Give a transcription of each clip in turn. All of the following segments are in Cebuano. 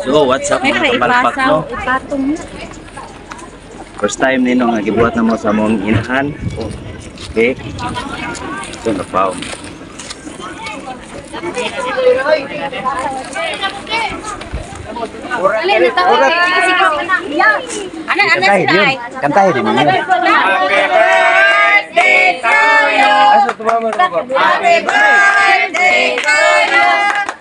So, what's up, mga kapalpak, no? Ipatong. First time nino nga gibuhat na mo sa among inahan. Okay. Ito na pa. Ana, ana sila ay. Kantahin din ninyo. Happy birthday to you. Happy birthday to you.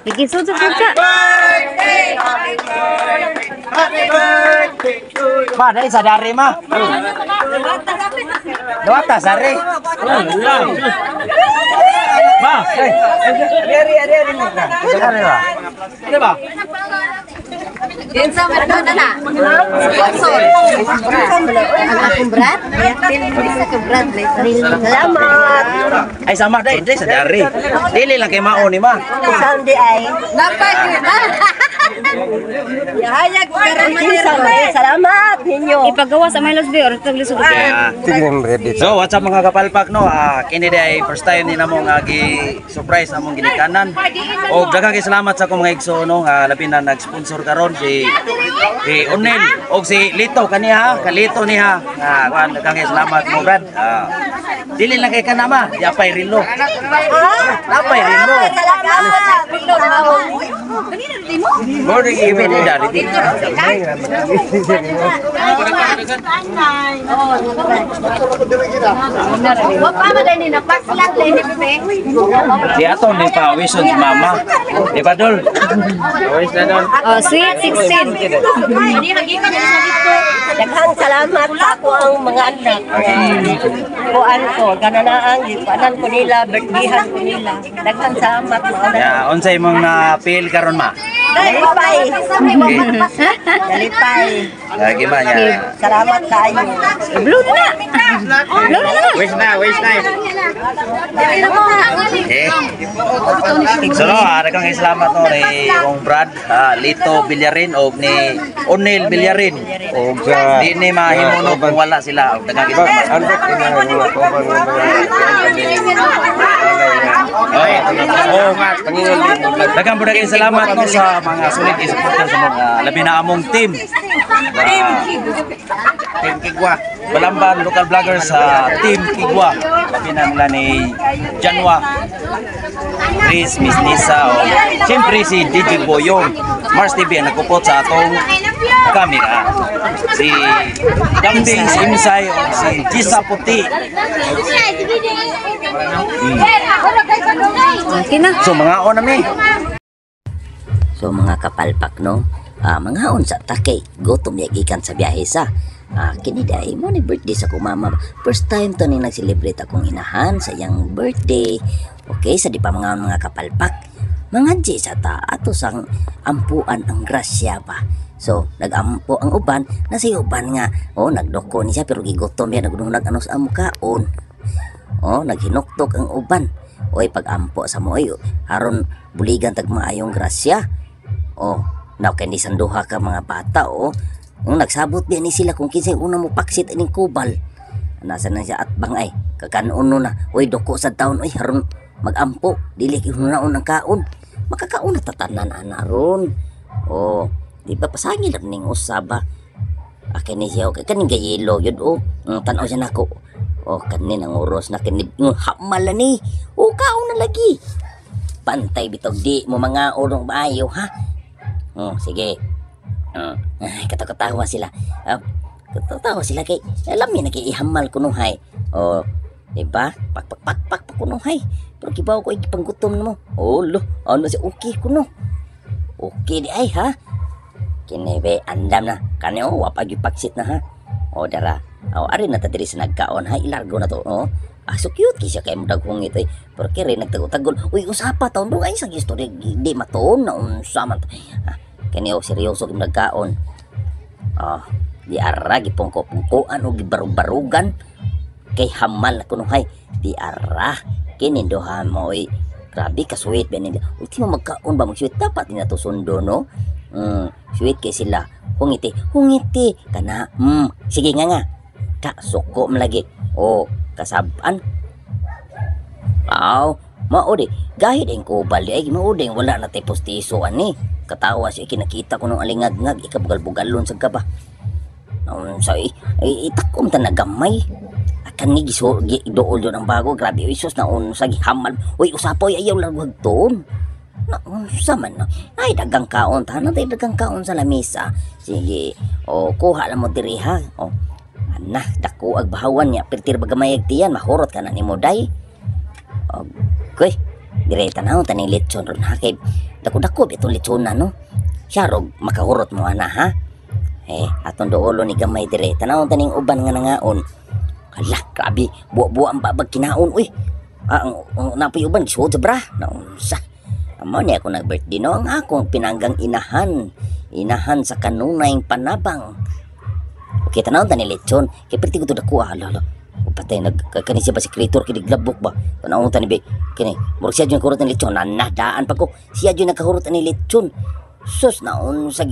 Sige, sud sud sud. Birthday, happy birthday, happy birthday to you. Ma, dai sa dari ma. Dawata sari. Ma, eh. Ari ari ari na. Ari ba? Di ba? Kinsa man na na? Sponsor. Ang akong brad. Isa ka brad. Salamat. Ay sama dai, dai sa dari. Dili lang kay mao ni ma. Sunday ay. Napag na. Hayag karon Salamat ninyo. Ipagawa sa Milos B or taglisod. Yeah. So, what's up, mga kapalpak, no? Kini day first time ni namo nga gi surprise among ginikanan. Og daghang kay salamat sa akong mga igsoon, no, nga labi na nag-sponsor karon si si Onel og si Lito kaniya ha, kalito niya. Nga kuan, daghang kay salamat mo, brad. Dili lang kay kanama, di apay rilo. Napay rilo. Morning even ni dari di. Wa pa man ni napaslat ni bebe. Di aton ni pa wison si mama. Di ba, Dol? Oh, sweet 16. Daghang salamat sa ako ang mga anak. Kuan ko, gananaang, gikuanan ko nila, birthdayhan ko nila. Daghang salamat mga anak. Ya, unsay imong na feel karon, ma? Nalipay. Nalipay. Lagi ma niya. Salamat kaayo. Blue na. Blue na. Wish na, wish na. Okay. So no, daghang kay salamat, no, ni kong Brad, Lito Villarin og ni Onel Villarin. Og sa Di ni mahimo, no, kung wala sila. Og daghang kay salamat. Albert ina nga kauban nga mga Oh, pangingon din. Daghang po daghang salamat, no, sa mga sulit supporter sa mga labi na among team. Team Team Kigwa. Balamban Local Vloggers sa Team Kigwa. Labi na nila ni Janwa, Chris, Miss Nisa, o siyempre si DJ Boyong, Mars TV ang nagkupot sa atong camera. Si Dambing, si Imsay, o si Gisa Puti. Okay na. So mga on na mi. So mga kapalpak, no, mga unsa ta kay gutom ya gikan sa biyahe sa. Kini dai mo ni birthday sa kumama. First time to ni nag-celebrate akong inahan sa iyang birthday. Okay, sa di pa mga mga kapalpak. Mga G sa ta ato sang ampuan ang grasya ba. So, nagampo ang uban, nasa uban nga, oh, nagdoko ni siya pero gigutom ya nagnunag ano sa kaon. Oh, naghinuktok ang uban. Oy, pagampo sa mo, oy, aron buligan tag maayong grasya. Oh, now kay ni sanduha ka mga bata, oh. Nung nagsabot din ni sila kung kinsay una mo paksit ining kubal. Nasa na siya atbang ay kakanon na. Oy, doko sa taon oy haron magampo dili kay hunaon ang kaon. Makakaon na tatanan ana ron. Oh, di ba pasangil ra ning usaba. Akin ni siya, okay, kaning gayelo yun, oh. Tanaw siya nako. Oh, kanin ang oros na kini hamal na ni. Oh, kaon na lagi. Pantay bitog di mo mga urong maayo ha. Oh, sige. Ay, katakatawa sila. Katatawa sila kay alam ni na kay ihamal kunuhay. Oh, di ba? Pak pak pak pak pak kunuhay. Pero kibaw ko ay panggutom mo. Oh, lo, ano siya okay kuno. Okay di ay ha. Kini be andam na. Kani oh, wa pa gyud paksit na ha. Oh, dara. Oh, ari na ta diri sa nagkaon ha, ilargo na to. Oh. Ah, so cute kay siya kay mo daghong ito eh. Pero kiri nagtagol-tagol. Uy, usapa taon do ay sa istorya di matuon na unsa man to. Ah, kani oh seryoso kay nagkaon. Ah, di ara gipungko-pungkoan o gibarug-barugan kay hamal na kunuhay. Di ara kini duha mo oy. Grabe ka sweet ba nila. Uy, di mo magkaon ba mag-sweet dapat din nato sundo no. Sweet kay sila. Hungiti, hungiti kana. Sige nga nga. Ka suko man lagi. Oh, kasaban. Aw, mao di. Gahid ang kubal di ay mao di wala na tay postiso ani. Katawa siya kinakita ko nung alingagngag ikabugal-bugalon sa gaba. Naunsa eh, ay itakom ta na gamay. Akan ni giso gi, dool doon ang bago, grabe oy sus, naunsa gihamal. Uy, usapoy ayaw lang hagton. Naunsa man no. Ay dagang kaon ta na dagang kaon sa lamesa. Sige, o kuha lang mo diri ha. O ana dako ag bahawan niya pertir ba gamay ag tiyan mahurot ka na nimo day. Okay. Dire tanaw taning lechon ron ha kay dako-dako bitong lechon na no. Siya rog makahurot mo ana ha. Eh, atong duolo ni gamay dire. Tanaw taning uban nga nangaon. Hala, grabe. Buwa-buwa ang babag kinaon uy. Ah, ang napoy uban gisuod sa bra. Naunsa. Amo ni ako nag-birthday no ang akong pinanggang inahan. Inahan sa kanunay panabang. Okay, tanaw tani lechon. Kay perti ko to dako ah, hala, hala. O, patay nag kani siya ba si creator kini glabok ba. Tanaw tani be. Kini murag siya jud nagahurot ni lechon. Nana daan pa ko. Siya jud nagahurot ani lechon. Sus naon sa